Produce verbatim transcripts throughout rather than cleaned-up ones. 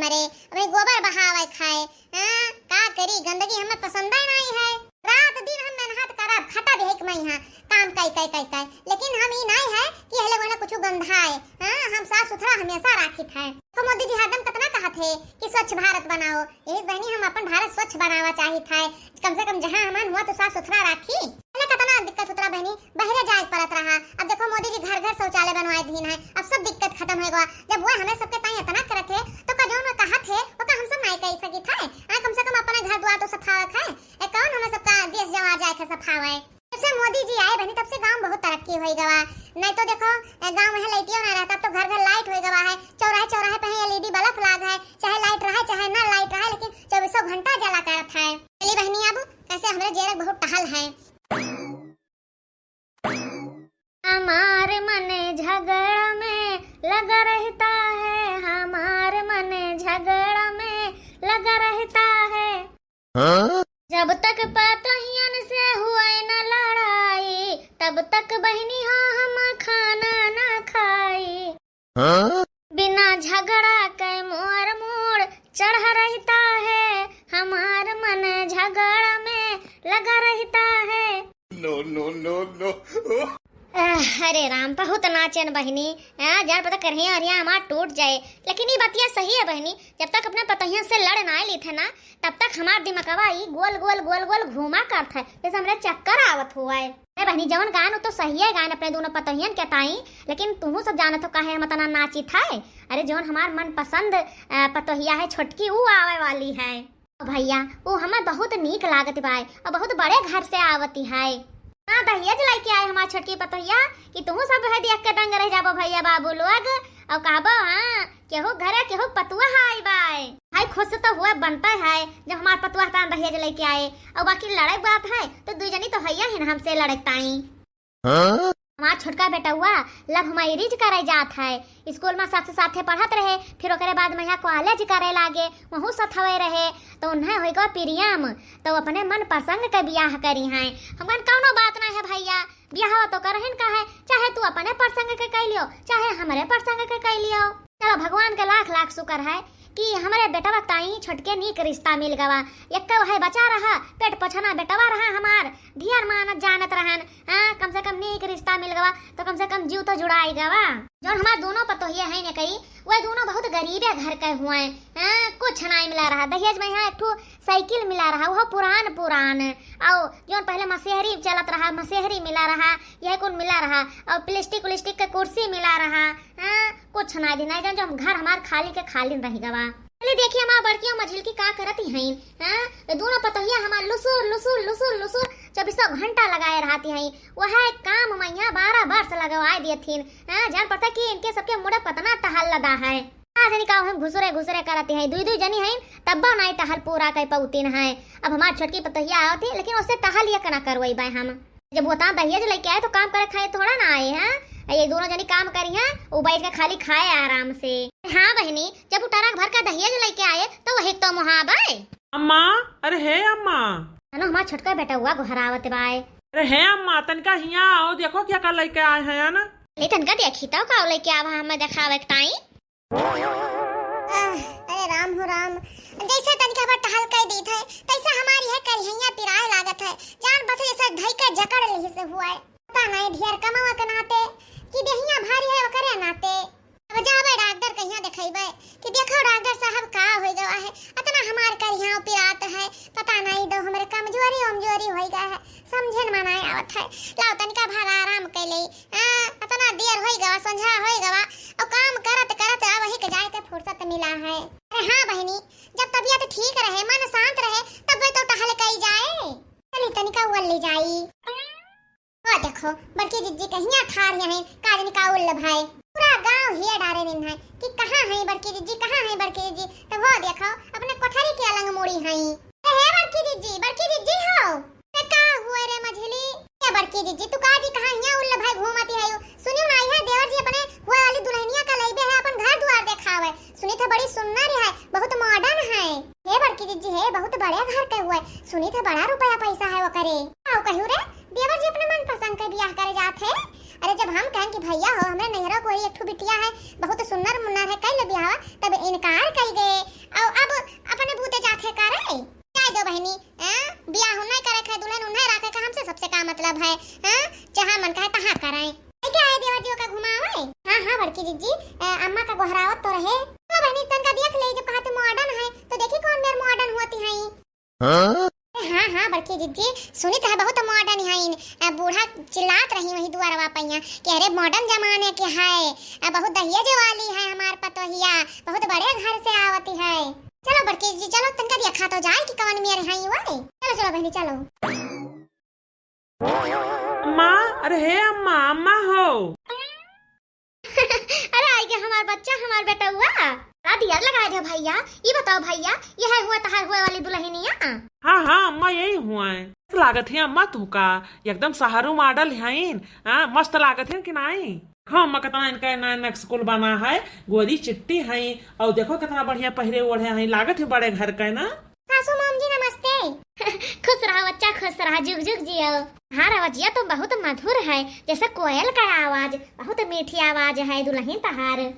अरे, अबे गोबर बहावे खाए। हाँ, का करी, गंदगी हमें पसंद ही नहीं है। रात दिन हम मेहनत करब, खटा देहे के मैं यहाँ काम कई, कई, कई, कई, लेकिन हम ई नहीं है कि ये लोग ना कुछ गंधाए। हाँ, हम साफ सुथरा हमेशा राखित है। तो मोदी जी हरदम कितना कहत है कि स्वच्छ भारत बनाओ, यही बहनी हम अपन भारत स्वच्छ बनावा चाहित है। कम से कम जहाँ हमान हुआ तो साफ सुथरा राखी। पहले कितना दिक्कत होत रहा बहनी, बहरे जाए के पड़त रहा। अब देखो मोदी जी घर घर शौचालय बनवाए दीन है, अब सब दिक्कत खत्म हो गवा। जब वो हमें सबके ताई इतना करत है तो का जौन वो कहत है वो का हम सब नहीं कह सकित है? आ, कम से कम अपने घर द्वार तो सफावक है। ए, कौन हमें सबका देश जवा जाए के सफावे? जब से मोदी जी आए बहनी तब से गांव बहुत तरक्की हो गवा। नहीं तो देखो, ए, गांव में लाइटियो ना रहता, अब तो घर घर लाइट हो गवा है, चौराहे चौराहे पे एलईडी बल्ब लाग है, चाहे लाइट रहे चाहे ना लाइट रहे, लेकिन चौबीसों घंटा जला करत है। चली बहनी, अब कैसे हमरे जेरक बहुत टहल है। हमार मन झगड़ा में लगा रहता है, हमार मन झगड़ा में लगा रहता है। हाँ? जब तक पतोहियन से हुए न लड़ाई, तब तक बहनी हो हम खाना ना खाई। हाँ? बिना झगड़ा के मोर मूड़ चढ़ा रहता है, हमार मन झगड़ा में लगा रहता है। No, no, no, no। आह, अरे राम, बहुत नाचेन बहिनी। हाँ, जान पता करहिया अरिया हमार टूट जाए, लेकिन ई बतिया सही है बहिनी, जब तक अपने पतोहियन से लड़ ना लेत है ना, तब तक हमार दिमागवा ई गोल गोल गोल गोल घूमा करत है, जैसे हमरे चक्कर आवत हुआ है। अरे बहिनी, जवन गायन उ तो सही है, गायन अपने दोनों पतोहियन के ताई, लेकिन तुहू सब जानत हो काहे हम इतना नाचित है। अरे जवन हमार मनपसंद, अ, पतोहिया है छोटकी, उ आवे वाली है। ओ भैया, उ हमें बहुत नीक लागत बाय और बहुत बड़े घर से आवती है। हाँ, दहेज लेके आए हमार छोटकी पतोहिया कि तुहू सब है देख के दंग रह जाबो भैया बाबू लोग। और कहबो, हाँ, केहू घरे केहू पतुआ आई बाय। भाई खुश तो हुए बनता है जब हमार पतुआ तान दहेज लेके आए। और बाकी लड़े के बात है तो दुई जनी तो हैया ही ना हमसे लड़े ताई। हाँ? हमार छोटका बेटउआ love marriage करे जात है। स्कूल में साथे साथे पढ़त रहे, फिर ओकरे बाद में यहाँ कॉलेज करे लागे, वहू सथवे रहे, तो उन्हें होई गवा प्रियम, तो अपने मन पसंद के बियाह करी हैं। हमकन कौनो बात नहीं है भैया, बियाह तो करहिन का है, चाहे तू अपने पसंद के कई लियो, चाहे हमरे पसंद के कई लियो। चलो भगवान के लाख लाख शुक्र है कि हमरे बेटवा ताई छोटके नीक रिश्ता मिल गवा। एक वह बचा रहा, पेट पोछना बेटवा रहा हमार, ढेर मानत जानत रहन। हाँ, कम से कम नीक रिश्ता मिल गवा, तो कम से कम जीव तो जुड़ाई गवा। जौन हमार दोनों पतोहिया है न कई, वह दोनों बहुत गरीबे घर के हुए। हाँ, कुछ नहीं मिला रहा। दहेज में यहाँ एक ठो साइकिल मिला रहा, वो पुरान पुरान। और जौन पहले मसेहरी चलत रहा, मसेहरी मिला रहा, यह कौन मिला रहा, और प्लास्टिक उलास्टिक के कुर्सी मिला रहा। हाँ, कुछ ना दी, नहीं जान जो हम घर हमार खाली के खाली रह गवा। चली देखी हमार बड़की और मझिलकी का करती हैं। हाँ, ये दोनों पतोहिया हमार लुसुर लुसुर लुसुर लुसुर चौबीसों घंटा लगाए रहती हैं। वह काम मैया बारह वर्ष लगवाए दिए थीन। हाँ, जान पड़ता कि इनके सबके मुड़े पतना टहल लदा है। का जनी का हम घुसरे घुसरे करती हैं, दुई दुई जनी हैं, तब्बो नाई टहल पूरा कर पौतीन हैं। अब हमार छोटकी पतोहिया आवत है, लेकिन उससे टहल ये ना करवाई बाय हम। जब वो ता दहेज लेके आए तो काम करे खाए थोड़ा ना आए हैं। ये दोनों जनी काम करी हैं, वो बैठ के खाली खाए आराम से। हाँ बहिनी, जब वो ट्रक भर के दहेज लेके आए तो वही तो मुहाबे। अम्मा, अरे हे अम्मा। अनो हमार छोटका बेटउआ गोहरावत बाय। अरे हे अम्मा, तनिका हियाँ आओ, देखो क्या का लेके आए हैं ना। ले तनिका देखी तो का लेके आवा, हमें देखावे के ताई। आह, अरे राम हो राम, जैसे तनिका भर टहल कर दीत है, तैसे हमारी है करिहैया पिराए लागत है। जान पड़त जैसे धई के जकड़ लिहिस हुआ है। पता नहीं ढेर कमावा के नाते कि देहिया भारी है ओकरे नाते। अब जाबे डॉक्टर कहिया देखैबे कि देखो डॉक्टर साहब का हो गवा है, इतना हमार करिहा पिरात है, पता नहीं दो हमरे कमजोरी उमजोरी हो गवा है, समझे में नहीं आवत है। लाओ तनिका भर आराम कर ले। हाँ, इतना देर होई गवा, संझा होई गवा, और काम करत करत अब वही के जाए के फुर्सत मिला है। अरे हाँ बहिनी, जब तबीयत ठीक रहे, मन शांत रहे, तब तो टहल कई जाए। चली तनिका उल्ली जाई। ओ देखो, बड़की जिज्जी कहिया ठाड़ हैं, का जनी का उल्ल भाई। पूरा गांव हिया डारे दिन है कि कहाँ है बड़की जिज्जी, कहाँ है बड़की जिज्जी। तो वो देखो, अपने कोठरी के अलंग मुड़ी हैं। ए, हे बड़की जिज्जी, बड़की जिज्जी हो। ए, का हुआ रे मझली? ए, बड़की जिज्जी, तू का जी कहाँ हिया उल्ल भाई घूमती है? सुनियो ना, आई है देवर जी अपने हुआ वाली दुल्हनिया का लइबे है, अपन घर द्वार देखावे। सुनी थे बड़ी सुन्नर है, बहुत मॉडर्न है। हे बड़की जिज्जी, हे बहुत बड़े घर के हुए। सुनी थे बड़ा रुपया पैसा है ओकरे। आओ कहू रे, देवर जी अपने मन पसंद के बियाह करे जात है। अरे जब हम कहन कि भैया हो, हमरे नैहरा को एक ठो बिटिया है, बहुत सुन्नर मुन्नर है, कइ लो बियाहवा, तब इनकार कइ गए। अउ अब अपने बूते जात है करे। जाए दो बहिनी, हैं? बियाह उन्हें करे के, दुल्हन उन्हें राखे के, हमसे सबसे का मतलब है, हैं? जहाँ मन कहे तहाँ करें। ठीक है, आए देवर जी का घुमावे। हाँ, हाँ, बड़की जिज्जी, अ, अम्मा का गोहरावत तो रहे। हाँ बहिनी, तनका देख ले, जब कहा तू modern है, तो देखी कौन मेर modern होती है। हाँ? हाँ, हाँ, बड़की जिज्जी, सुनित है बहुत modern है इन। अ, बूढ़ा चिल्लात रही वही दुआरवा पइया कि अरे modern जमाने के है, अ, बहुत दहेज वाली है हमार पतोहिया, बहुत बड़े घर से आवती है। चलो बड़की जिज्जी, चलो तनका देखा तो जाए कि कवन मेर है वो। चलो, चलो बहिनी, चलो। अम्मा, अरे हे अम्मा, अम्मा हो। अरे आई गे हमार बच्चा, हमार बेटउआ। का दियर लगाए दे भइया, ई बताओ भइया, यह हुआ तहार हुए वाली दुलहिनिया? हाँ, हाँ अम्मा, यही हुआ है। मस्त लागत है अम्मा तुहका, एकदम सहरू model हईन। हाँ, मस्त लागत है कि नाई? हाँ अम्मा, कितना इनका नया नया school बना है, गोरी चिट्टी है, और देखो कितना बढ़िया पहिरे ओढ़े हैं, लागत है बड़े घर का ना। सासू माम जी नमस्ते। खुश रहा बच्चा, खुश रहा, जुग जुग जियो। हाँ, आवाजिया तो बहुत मधुर है, जैसे कोयल का आवाज, बहुत मीठी आवाज है दुलहिन तहार।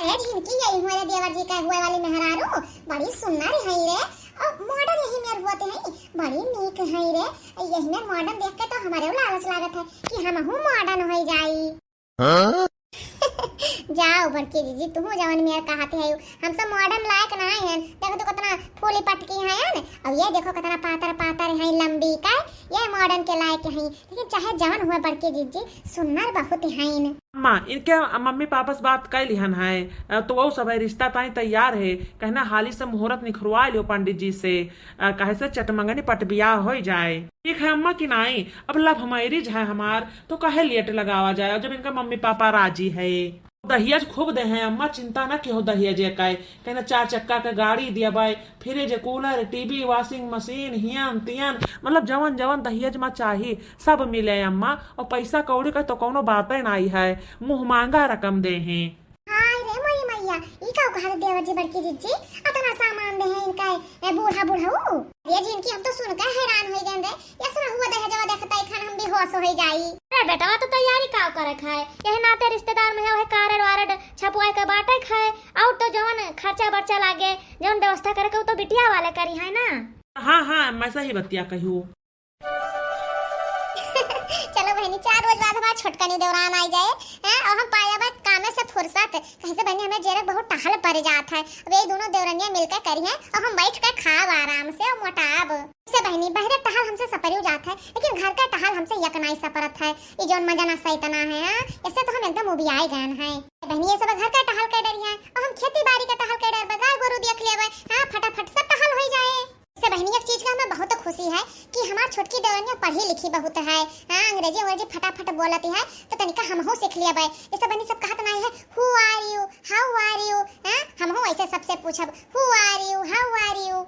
अरे झिनकी, यही हुए रे देवर जी का हुए वाली मेहरारू, बड़ी सुन्नर है रे, और model यही मेर होते हैं, बड़ी नीक है रे। यही मेर model देख के तो हमारे लालच लागत है कि हमहू model हो जाई। हाँ? जाओ बड़की जिज्जी, तुहू जवन मेर कहत है, हम सब model लायक ना है। देखो तो कितना फूली पटकी है न, और ये देखो कितना पातर पातर है, लंबी का, ये model के लायक है। लेकिन चाहे जवन हुए बड़की जिज्जी, सुन्नर बहुत है न। अम्मा, इनके मम्मी पापा से बात कर लिहन है, अ, तो वो सब है, रिश्ता ताई तैयार है, कहना हाली से मुहूर्त निखरवा लियो पंडित जी से, अ, कहे से चटमंगनी पट बियाह हो जाए। ठीक है अम्मा कि नाई, अब love marriage है हमार, तो काहे late लगावा जाए, जब इनका मम्मी पापा राजी है। दहेज खूब दे हैं अम्मा, चिंता ना किहो दहेज का, कहना चार चक्का का गाड़ी दिया बाय, fridge, cooler, TV, washing machine, हियन तियन, मतलब जवन जवन दहेज मा चाही सब मिले अम्मा, और पैसा कौड़ी का तो कौनो बाते नाई है, मुँह मांगा रकम दे हैं। हाय रे मोरी मैया, ई का कहत देवर जी बड़की जिज्जी, अतना सामान दे हैं इनका, ए, बूढ़ा बुढ़ऊ। अरे जिनकी हम तो सुन के हैरान हो गए रे, ये सुना हुआ दहेजवा देखता ही खान हम बेहोश हो जाई। अरे बेटवा तो तैयारी का करे खाए, यही नाते रिश्तेदार में है, वही card वार्ड छपवाए के बाटे खाए, और तो जवन खर्चा बर्चा लागे, जवन व्यवस्था करे के, वो तो बिटिया वाले करी है ना। हाँ, हाँ, मैं सही बतिया कहू। चलो बहिनी, चार रोज बाद हमार छोटकनी देवरान आई जाए, हैं, और हम पाया बा कामे से फुर्सत। कैसे बहिनी, हमें जेरक बहुत टहल पड़ जात है। अब ये दोनों देवरनिया मिलकर करी हैं और हम बैठ कर खाब आराम से और मोटाब। से बहिनी, बहरे टहल हमसे सपरियो जात है, लेकिन घर का टहल हमसे यक नाई सपरत है। ये जौन मजा ना सैतना है, हाँ, इससे तो हम एकदम उबियाए गए हैं। बहिनी, ये सब घर का टहल के डर है और हम खेती बाड़ी का टहल के डर, गाय गोरू देख लेवे, हाँ, फटाफट सब टहल हो जाए। से बहिनी, एक चीज का हमें बहुत खुशी है कि हमार छोटकी देवरनिया पढ़ी लिखी बहुत है, हाँ, अंग्रेजी अंग्रेजी फटाफट बोलती है, तो तनिका हमहू सीख लिया बाय। ये सब बहिनी सब कहत नहीं है, "Who are you? How are you?" हाँ, हमहू ऐसे सबसे पूछब, "Who are you? How are you?"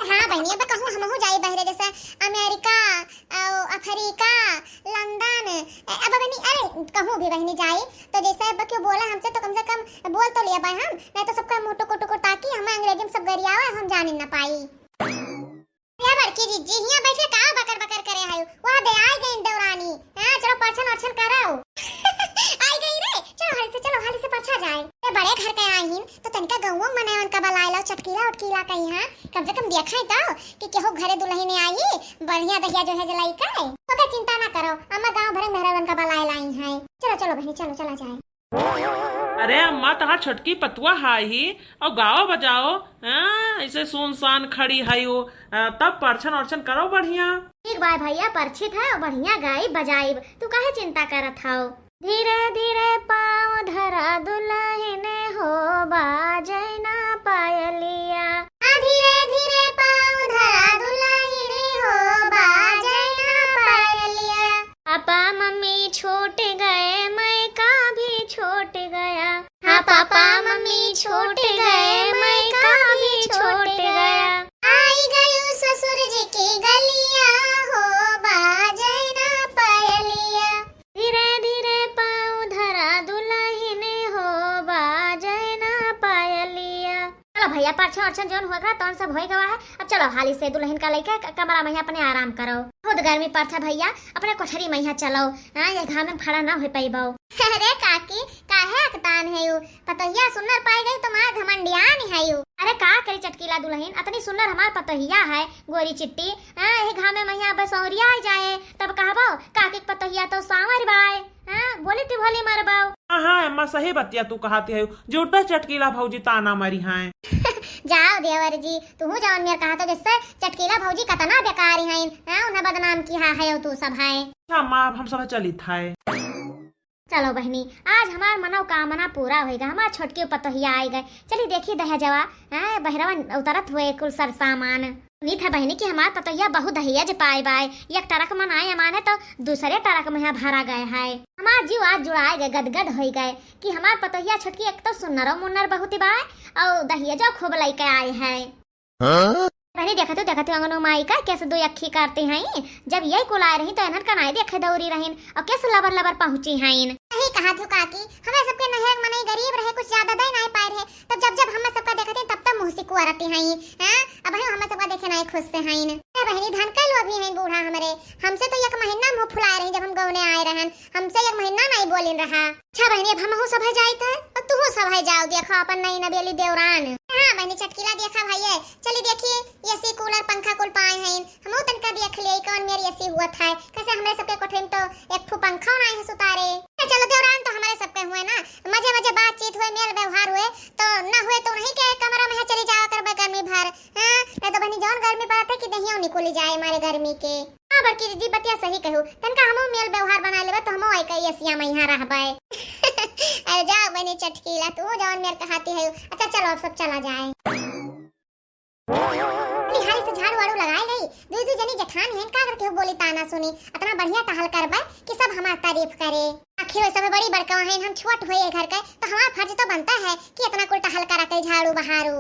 हाँ बहिनी, अब कहूँ हमहू जाई बहरे, जैसे अमेरिका, अ, अफ्रीका, लंदन, ए, अब बहिनी, अरे, कहूँ भी बहिनी जाई, तो जैसे अब क्यों बोला हमसे, तो कम से कम बोल तो लिया पाए हम, नहीं तो सबका मुँह टुकुर टुकुर ताकी, हमें अंग्रेजी में सब गरियावा, हम जान ही ना पाई। या बड़की जिज्जी, हियाँ बैठे का बकर बकर करे आयो? वहाँ दे आई गई देवरानी। हाँ, चलो परछन ओरछन कराओ। आई गई रे, चलो हाली से, चलो हाली से परछा जाए। ये बड़े घर के आई हिन, तो तनिका गौवा मने उनका बलाए लाओ, चटकीला उटकीला कहीं, हाँ, कम से कम देखाई तो कि केहू घरे दुलहिने आई, बढ़िया दहिया जो है जलाई का। ओके चिंता ना करो, अम्मा गाँव भरे मेहरारू उनका बलाए लाई हैं। चलो, चलो बहिनी, चलो, चला जाए। अरे अम्मा, तहार छोटकी पतुआ हाई ही, और गाओ बजाओ, हाँ, ऐसे सुनसान खड़ी है वो, आ, तब परछन ओरछन करो बढ़िया। ठीक बा भैया, परछित है और बढ़िया गाइब बजाइब, तू काहे चिंता करत हौ? धीरे धीरे पाँव धरा दुलहिन हो, बाजै ना पायलिया। आ, धीरे धीरे पाँव धरा दुलहिन हो, बाजै ना पायलिया। पापा मम्मी छूट गए, मैका भी छूट गया। हाँ, पापा मम्मी छूट गए, मैका भी छूट गया। आई गयो ससुर जी की गलिया हो, बाजै ना पायलिया। धीरे धीरे पाँव धरा दुलहिन हो, बाजै ना पायलिया। चलो भैया, परछन ओरछन जौन होगा तौन सब होइ गवा है। अब चलो हाली से दुलहिन का लइके क-, कमरा में ही अपने आराम करो। बहुत गर्मी पड़त है भैया, अपने कोठरी में ही चलो। हाँ, ये घाम में खड़ा ना होइ पइबो। अरे काकी, काहे अकतान है यू? पतोहिया सुन्नर पाई गई तो मार घमंडियान है यू। अरे का करी चटकीला दुलहिन, अतनी सुन्नर हमार पतोहिया है, गोरी चिट्टी। हाँ, यही घामे महिया बसौरिया आ जाए, तब कहबो, "काकी के पतोहिया तो सांवर बाय।" हाँ, बोली टिभोली मरबो। हाँ, हाँ, अम्मा, सही बतिया तू कहती है, जुड़ते चटकीला भौजी ताना मरी हैं। जाओ देवर जी, तू जौन मेर कहा तो जिससे चटकीला भौजी कतना बेकारी हैं, हाँ, उन्हें बदनाम किया है तू सब है। अच्छा अम्मा, अब हम सब चलित है। चलो बहिनी, आज हमार मनोकामना पूरा होइगा, हमार छोटकी पतोहिया आइ गए। चली देखी दहेजवा, हैं, बहिरवा उतरत हुए कुल सर सामान। उम्मीद है बहिनी कि हमार पतोहिया बहु दहेज पाए बाय। एक ट्रक में नाय अमाने तो दूसरे ट्रक में यहाँ भरा गए है। हमार जीव आज जुड़ाए गए, गदगद होई गए कि हमार पतोहिया छोटकी एक तो सुन्नरो मुन्नर बहुत बाय और दहेजो खूब लइके आए है। हाँ? बहिनी, देखत हो, देखत हो, अंगनो माई का कैसे दो अखी करते हैं। जब यही कुल आए रही तो इन्हन का नाई देखे दौरी रहीन और कैसे लबर लबर पहुँची हैं। सही कहा तू काकी, हमें सबके नहर मनई गरीब रहे, कुछ ज्यादा दे नाई पाए रहे, तब जब जब हमें सबका देखते हैं तब तब मुँह सिकुआरती हैं। हाँ, अब हम हमें सबका देखे नाई खुश से हैं। ए बहिनी, धन के लोभी हैं बूढ़ा हमरे, हमसे तो एक महीना मुँह फुलाए रही जब हम गौने आए रहन, हमसे एक महीना नाई बोलिन रहा। अच्छा बहिनी, अब हमहू सभे जाइत है और तुहू सभे जाओ, देखो अपन नई नबेली देवरान। हाँ बहिनी चटकीला, देखा भइये, चली देखी एसी कूलर पंखा कुल पाए हैं, हमहू तनका देख लिए कौन मेर एसी हुआ था, कैसे हमरे सबके कोठरी में तो एक ठो पंखा ना है सुतारे। ए, चलो देवरान तो हमारे सबके हुए ना, मजे मजे बातचीत हुए, मेल व्यवहार हुए, तो ना हुए तो नहीं के कमरा में है चली जावा करबे गर्मी भर। हाँ, नहीं तो बहिनी जौन गर्मी पड़त है कि दहियों निकली जाए हमारे गर्मी के। हाँ बड़की दीदी, बतिया सही कहू, तनका हमहू मेल व्यवहार बनाए लेबे तो हमहू आई कई एसिया में यहाँ रहबे। अरे जाओ बहिनी चटकीला, तू जौन मेर कहाती है। अच्छा चलो अब सब चला जाए। निहारी से झाड़ू वाड़ू लगाए गई, दू दू जनी जेठान हैं, का करके हो बोली ताना सुनी, इतना बढ़िया टहल करबे कि सब हमार तारीफ करे। आखिर वैसे भी बड़ी बड़का हैं, हम छोट हुए घर के, तो हमार फर्ज तो बनता है कि इतना कुल टहल करा के झाड़ू बहारू।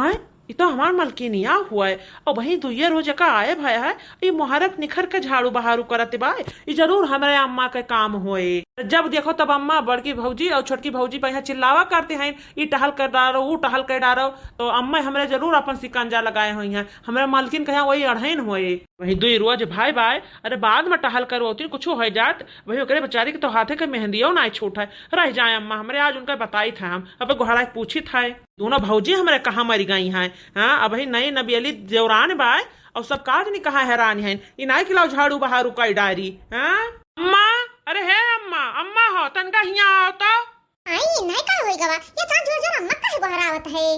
आय, ई तो हमार मलकिनिया हुआ है। अब वही दुइये रोज का आए भय है, ई मोहरत निखर के झाड़ू बहारू करत बा। ई जरूर हमरे अम्मा के काम होए। जब देखो तब अम्मा, बड़की भौजी और छोटकी भौजी पे यहाँ चिल्लावा करते हैं, "ई टहल कर डारो, ऊ टहल कर डारो।" तो अम्मा हमरे जरूर अपन सिकंजा लगाए हुई हैं। हमरे मलकिन के यहाँ वही अढ़ैन होए। वही दुई रोज भाई बाय, अरे बाद में टहल करो, होती कुछ हो जात, वही ओकरे बेचारी के तो हाथे के मेहंदियो ना छूट है। रह जाए अम्मा, हमरे आज उनका बताई था हम, अब गोहरा के पूछी था। दोनों भौजी हमरे कहाँ मरी गई हैं? हाँ, अबही नई नबेली देवरान बाय, और सब काज नहीं कहाँ हैरान हैं। ई नाई खिलाओ झाड़ू बहारू कई डारी। हाँ? अम्मा, अरे हे अम्मा, अम्मा हो, तनका हियाँ आओ तो। आई, नाई का होई गवा? ये तो जोर जोर अम्मा काहे गोहरावत है?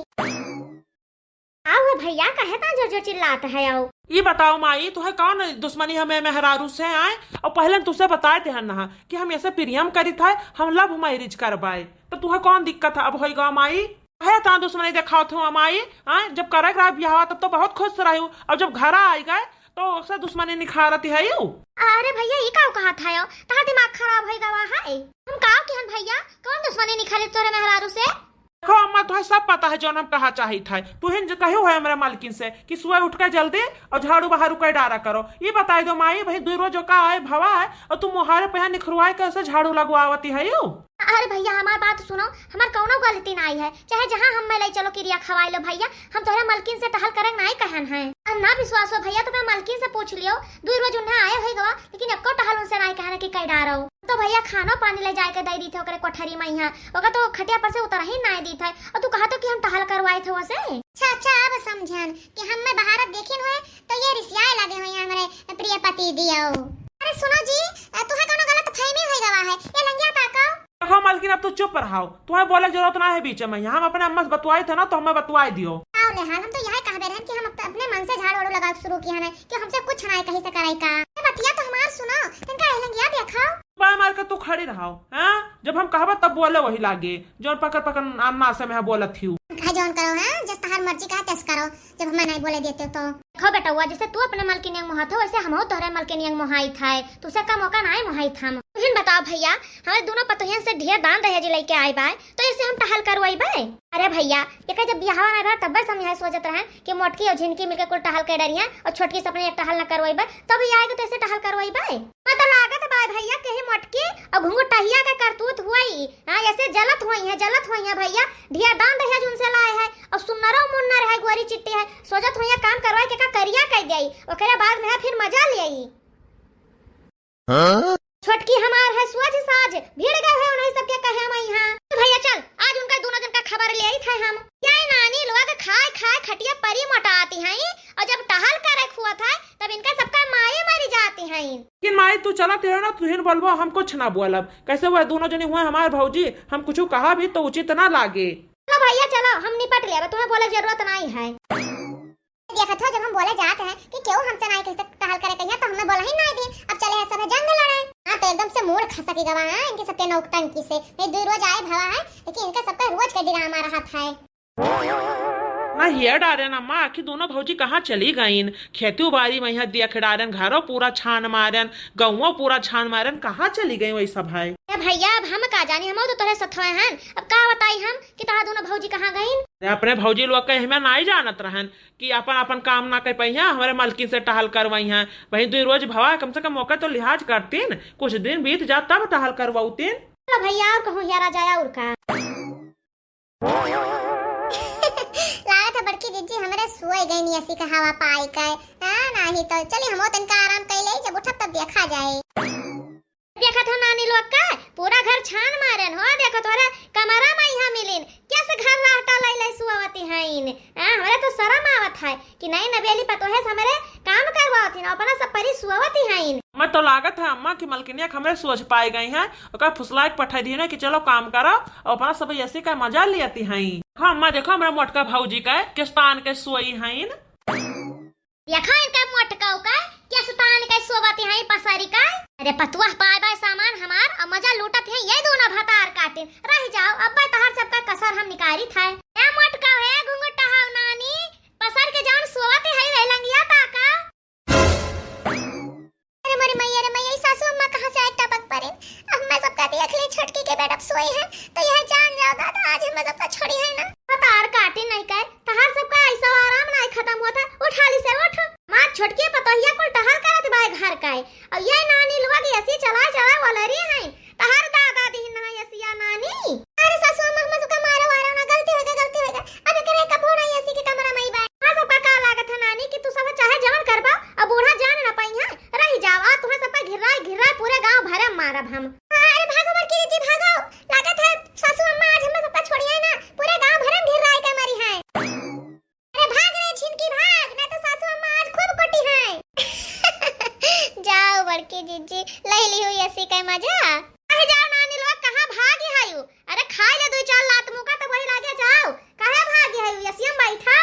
आओ भैया, काहे ता जोर जोर चिल्लात है आओ? ई बताओ माई, तुहे कौन दुश्मनी हमें मेहरारू से आए? और पहले तुझसे बताए थे ना कि हम ऐसे प्रेम करित है, हम love marriage करबाए, तो तुहे कौन दिक्कत है? अब होई गवा माई, है ता दुश्मनी देखावत हूँ माई। हाँ, जब करे रहा ब्याह तब तो बहुत खुश रही, और जब घर आई गए तो ओसे दुश्मनी निखारत है यू। अरे भैया, ई का कहा था यो? तहार दिमाग खराब होई गवा है। हम का किहन भैया, कौन दुश्मनी निखारे तोरे मेहरारू से? देखो अम्मा, तुहे सब पता है जौन हम कहा चाहित है। तुहिन जो कहो है हमरे मालकिन से कि सुबह उठ के जल्दी और झाड़ू बहारू कर डारा करो। ये बताई दो माई, भाई दुई रोज का आए भवा है और तू मुहारे पे यहाँ निखरवाए के ऐसे झाड़ू लगवावती है यू। अरे भैया, हमार बात सुनो, हमार कौनो गलती नाई है, चाहे जहाँ हम में ले चलो किरिया खवाए लो भैया, हम तोहरे मलकिन से टहल करे नाई कहन है। और ना विश्वास हो भैया तो मैं मलकिन से पूछ लियो, दुई रोज उन्हें आए होई गवा, लेकिन एको टहल उनसे नाई कहन कि कई डारो। तो भैया खानो पानी ले जाए के दे दी थे ओकरे कोठरी में यहाँ, ओकर तो खटिया पर से उतर ही नाई दी थे, और तू कहा तो कि हम टहल करवाए थे वसे। अच्छा अच्छा, अब समझन कि हम में बहारत देखिन हुए तो ये रिसियाए लगे हुए हमरे प्रिय पति दियो। अरे सुनो जी, अ, तुहे कोनो गलत फहमी होई गवा है। ये लंगिया ताको। देखो मालकिन, अब तू चुप रहो, तुहे बोले के जरूरत ना है बीच में। यहाँ हम अपने अम्मा से बतवाई थे ना, तो हमें बतवाई दियो। आओ ले हाल, हम तो यही कहबे रहन कि हम अप-, अपने मन से झाड़ वाड़ू लगा शुरू किया है, कि हमसे कुछ ना है कहीं से कराई का। ये बतिया तो हमार सुनो, तनका ये लंगिया देखो। बाय मार के तू खड़ी रहो, हैं? जब हम कहबे तब बोले वही लागे, जौन पकड़ पकड़ अन्ना से मैं बोलत हियो। कहा जौन करो, हैं? जस तहार मर्जी कहा तस करो। जब हमें नहीं बोले देते तो। देखो बेटउआ, जैसे तू अपने मलकिनिया के मोहात हो, वैसे हमहू तोहरे मलकिनिया के मोहाइत है। तुसे का मौका ना है मोहाइत हम। तुहिन बताओ भैया, हमारे दोनों पतोहियन से ढेर दान दहेज लेके आए बाय, तो ऐसे हम टहल करवाई बाय? अरे भैया, एकर जब बियाहवा नहीं भा, तब्बे से हम यह सोचत रहन कि मोटकी और झिनकी मिलके कुल टहल के डरिया और छोटकी से अपने एक टहल न करवाई बाय, तो भी आएगा तो ऐसे टहल करवाई बाय। मैं तो लागत बाय भैया, कहीं मोटकी और घुंघुटहिया के करतूत हुई, हाँ, ऐसे जलत हुई है, जलत हुई है भैया। ढेर दान दहेज उनसे लाए है और सुन्नरो मुन्नर है, गोरी चिट्टी है, सोचत हुई है काम करवाए के का करिया कह दियाई, ओकरे बाद में है फिर मजा ले आई। हाँ? छोटकी हमार है सोझ साझ, भिड़ गए है उन्हीं सबके कहे हम यहाँ। तो भैया चल, आज उनका दोनों जन का खबर ले आई थे हम। ये नानी लोग खाए खाए खटिया परी मोटाती हैं, और जब टहल करे खुआ था तब इनका सबका माए मरी जाती हैं। लेकिन माई तू चलत है ना, तुहिन बोलबो, हम कुछ ना बोलब। कैसे वह दोनों जनी हुआ हमार भौजी, हम कुछ कहा भी तो उचित ना लागे। चलो भैया चलो, हम निपट लेबे, तुम्हें बोले जरूरत नहीं है। देखत हो, जब हम बोले जात हैं कि केहू हमसे नाई कह सक-, टहल करे कहिया, तो हमें बोला ही नाई दी। अब चले हैं सब जंग लड़े। हाँ, तो एकदम से मूड खसक गवा है इनके सबके नौटंकी से। ये दो रोज आए भवा है, लेकिन इनका सबका रोज का ड्रामा रहत है। ना हिया डारे ना माँ, आखिर दोनों भौजी कहाँ चली गईन? खेती बाड़ी में यहाँ देख डारेन, घरों पूरा छान मारेन, गौवों पूरा छान मारेन, कहाँ चली गई वही सब है? ए भैया, अब हम का जानी, हम तो तोरे सथवे हन, अब का बताई हम कि तहार दोनों भौजी कहाँ गईन? अरे अपने भौजी लोग के हमें नाई जानत रहन, कि अपन अपन काम ना कर पाई हैं, हमारे मलकिन से टहल करवाई हैं। वहीं दुई रोज भवा, कम से कम मौका तो लिहाज करतीन, कुछ दिन बीत जा तब टहल करवाउतीन। चलो भैया, और कहूँ हियारा जाया और का। लागत है बड़की जिज्जी हमरे सोए गई नियसी का हवा पाई के। हाँ, नाही तो चली हमो तनका आराम कर ले, जब उठब तब देखा जाए। देखत हो नानी लोग का, पूरा घर छान मारेन हो। देखो तोहरे कमरा में यहाँ मिलिन, कैसे घर रहटा लाई लाई सुआवती हईन। आ, हमरे तो शरम आवत है कि नहीं नवेली पतोहे से हमरे काम करवावती न, अपना सब परी सुआवती हईन। मैं तो लागत है अम्मा की मलकिनिया के हमरे सोझ पाई गई हैं, ओकर फुसला के पठाई दी ना कि चलो काम करो, और अपना सब ऐसी का मजा लियाती हईन। हाँ अम्मा, देखो हमरा मोटका भौजी का किस्तान के सोई हईन। देखा इनका मोटकाऊ का, किस्तान का सोवत है पसारी का। अरे पतुआ पाए बाय सामान हमार, अब मजा लूटत है ये दोनों भतार काटिन। रह जाओ, अब तहार सबका कसर हम निकारित है। ए मोटकाऊ है घुंघटा हव नानी, पसर के जान सोवत है वही लंगिया ताका। अरे मोरी मैया रे मैया, ई सासू अम्मा कहाँ से आई टपक पड़े? अम्मा सबका देख ले, छोटकी के बेड अब सोई है, तो यह जान जाओ दादा, आज हमें सबका छोड़ी है ना। भतार काटी नहीं कर, तहार सबका ऐसा आराम नहीं खत्म होता, उठ हाली से उठ। माँ छोटकी पतोहिया कुल टहल करत बाय घर का है, और ये नानी लोग ऐसी चला चला वाला रही है, तहार दादा दीन ना ऐसी या नानी। अरे सासू अम्मा, हमें सबका मारो वारो ना, गलती हो गई, गलती हो गई, अब एकरे कबो नहीं ऐसी के कमरा में ही बाय। हाँ सबका का लागत है नानी कि तू सब चाहे जवन करबा, अब बूढ़ा जान ना पाई है, रह जाओ, आ तुम्हें सबका घिर्राई घिर्राई पूरे गांव भरे में मारब हम। अरे भागो बड़की दीदी भागो, लागत है सासू अम्मा आज हमें सबका छोड़िए ना, पूरे गांव भरे में घिर्राई के मरी है। अरे भाग रे छिनकी भाग, ना तो सासू अम्मा आज खूब कुटी है। जाओ बड़की जीजी, ले ली हुई ऐसी के मजा। कहे जाओ नानी लोग, कहाँ भागी है यू? अरे खाई ले दो चार लात मुका तो वही लागे जाओ। काहे भागी है यू? ऐसी में बैठा।